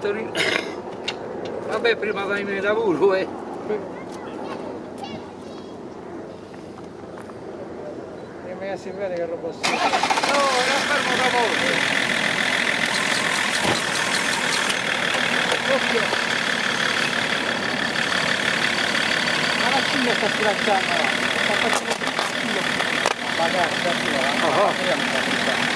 Torino. Vabbè prima dai meda puru eh. Prima che si vede che roba sia. No, era fermo da poco. Occhio! Ma la cinghia sta schiacciando là. Sta facendo bricchino. Magari, da qui, la batteria mi sta bruciando.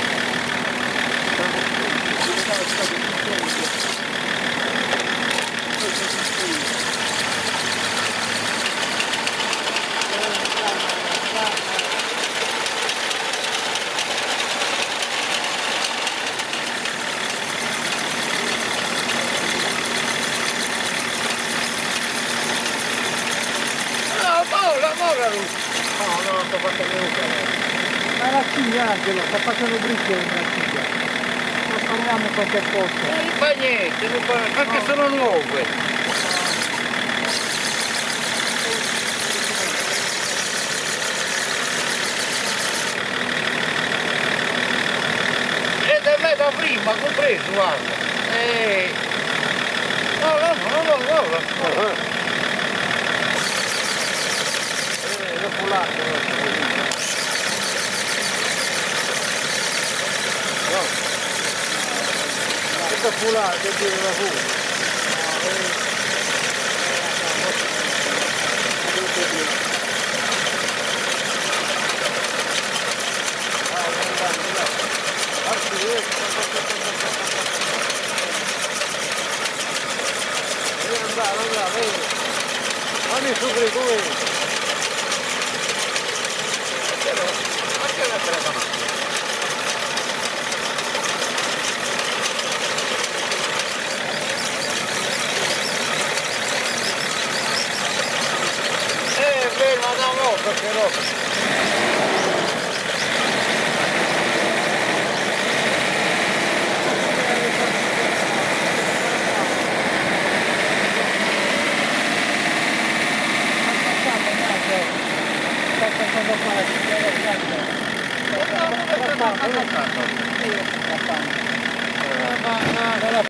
No, molla, molla lui. No, no, sto facendo niente. Ma la cinghia Angelo, sta facendo bricchio la cinghia. Lo spariamo qualche posto. Non fa niente, non fa, perché sono nuove. E da me da prima, compreso, guarda. Eh. No, no, no, no, no, no. Dopo l'arco. No. Questo è fulato, è giro da fuori. Andare, andare, vedi. Fammi su come. Perché la telefonata? Ferma da mo' perché no. Sta facendo fare, sta